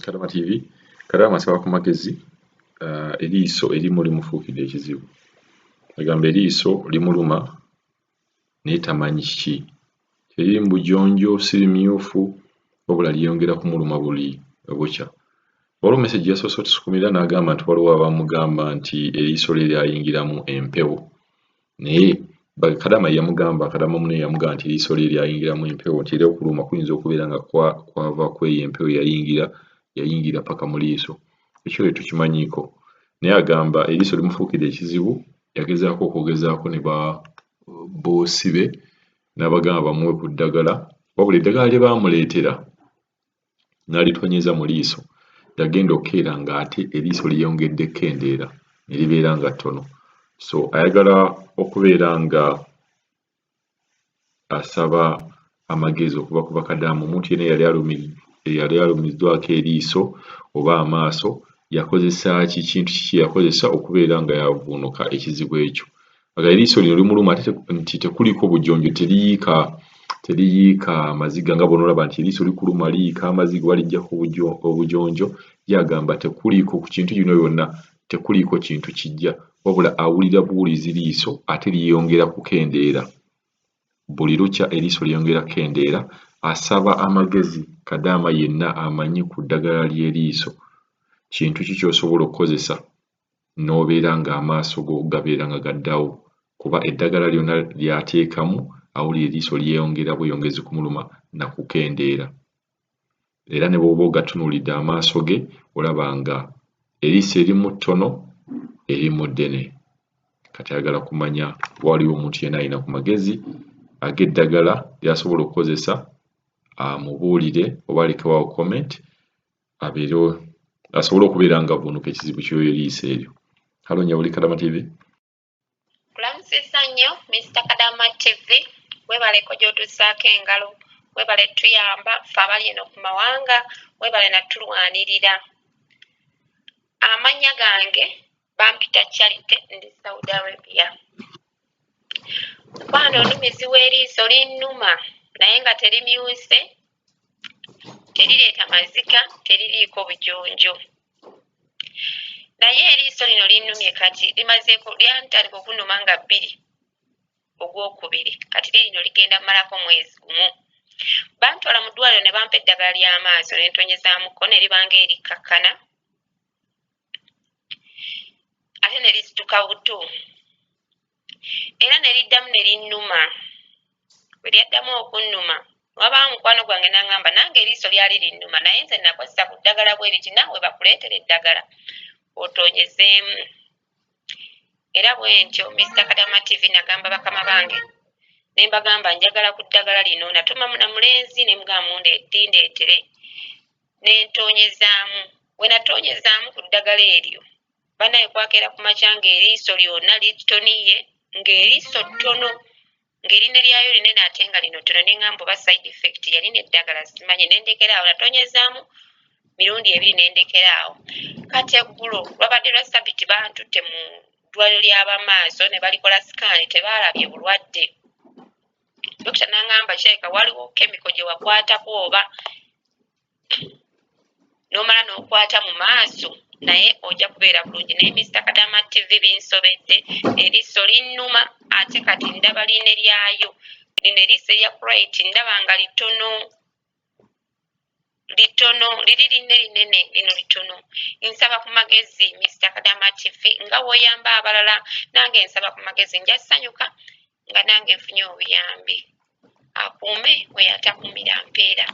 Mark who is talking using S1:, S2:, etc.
S1: Kadama TV. Kadama asaba ku magezi, eriiso erimu limufuukidde ekizibu. Agamba eriiso limuluma naye tamanyi kiki. Teriri mu bujonjo, si limyufu, wabula lyeyongera kumuluma buli bukya. Waliwo message yasoose otusukumira n'agamba nti waliwo abamugamba nti eriiso lye lyayingiramu empewo, naye Kadama yamugamba, Kadama munne yamugamba nti eriiso lye lyayingiramu empewo, nti era okuluma kuyinza okubeera nga kwava kweyo empewo yayingira paka mu liiso. Ekyo tetukimanyiiko, naye agamba eriiso limufuukidde ekizibu. Yagezaako okwogezaako ne ba boosi be n'abagamba bamuwe ku ddagala, wabula eddagala lye baamuleetera n'alitonyeza mu liiso, yagenda okukeera ng'ate eriiso lyeyongedde kkendeera ne libeera nga ttono. So ayagala okubeera nga asaba amagezi okuva ku bakadaama, omuntu yenna eyali alumiddwako eriiso oba amaaso, yakozesa ki, kintu ki kye yakozesa okubeera nga yavvuunuka ekizibu ekyo. Aga eriiso lino limuluma ate nti tekuliiko bujonjo, teriyiika teriyiika maziga nga bw'onoolaba nti eriiso likuluma liyiika amaziga oba lijjako obujonjo. Ye agamba tekuliiko ku kintu kino yonna, tekuliiko kintu kijja, wabula awulira buwulizi liiso ate lyeyongera kukendeera buli lukya, eriiso lyeyongera kukendeera. Asaba amagezi Kadaama yenna amanyi ku ddagala ly'eriiso, kintu ki ky'osobola okukozesa n'obeera ng'amaaso go gabeera nga gaddawo, kuba eddagala lyonna ly'ateekamu awulira eriiso lyeyongera bweyongezi kumuluma na kukendeera. Era ne bw'oba ogatunuulidde amaaso ge olaba nga eriiso erimu ttono, erimu ddene. Kati ayagala kumanya waliwo omuntu yenna alina ku magezi ag'eddagala ly'asobola okukozesa amubuulire oba alekewo awo comment abeere asobole okubeera nga avvuunuka ekizibu ky'eriiso eryo. Halo Nyabuli Kadama TV.
S2: Kulamusizza nnyo Mister Kadama TV, webaleko gy'otussaako engalo, webale tuyamba ffe abali eno ku mawanga, webale natulwanirira. Amannya gange bampita Charity, ndi Saudi Arabia. Mukwano, onumizibwa eriiso linnuma naye nga terimyuse, terireeta maziga, teririiko bujonjo, naye eriiso lino linnumye kati limazeeko, lyantandika okunnuma nga 2 ogwokubiri, kati lirino ligenda malako mwezi gumu. Bantwala mu ddwaliro ne bampa eddagala ly'amaaso ne ntonyezaamuko ne libanga erikkakkana ate ne lisituka buto era ne liddamu ne linnuma. Bwe lyaddamu okunnuma, wabaawo mukwano gwange n'aŋŋamba nange eriiso lyali linnuma, naye nze nakozesa ku ddagala bwe riti, naawe bakuleetera eddagala otonyezeemu. Era bwe ntyo Mr Kadama TV nagamba bakama bange ne mbagamba njagala ku ddagala lino. Natuma na mulenzi ne mugamba lindeetere ne ntoonyezaamu. We natoonyezaamu ku ddagala eryo, banaye kwakeera ku makya ng'eriiso lyonna litoniye, ng'eriiso ttono, ng'erinne lyayo linene ate nga lino ttono. Ne ŋŋamba oba side effect yalina eddagala simanyi, ne ndekera awo. Natoonyezaamu mirundi ebiri ne ndekera awo. Kati eggulo lwabadde lwa Sabiti, bantutte mu ddwaliro ly'abamaaso ne balikola scan, tebaalabye bulwadde. Dokita n'aŋŋamba kirabika waliwo chemical gye wakwatako oba n'omala n'okwata mu maaso, naye ojja kubeera bulungi. Naye Mr Kadama TV, binsobedde, eriiso linnuma ate kati ndaba line lyayo lino eriiso erya right ndaba nga litono litono, liri linne linene, lino litono. Nsaba ku magezi Mr Kadama TV, nga w'oyamba abalala, nange nsaba ku magezi. Nja ssanyuka nga nange nfunye obuyambi. Akuume oyo atakuumira mpeera.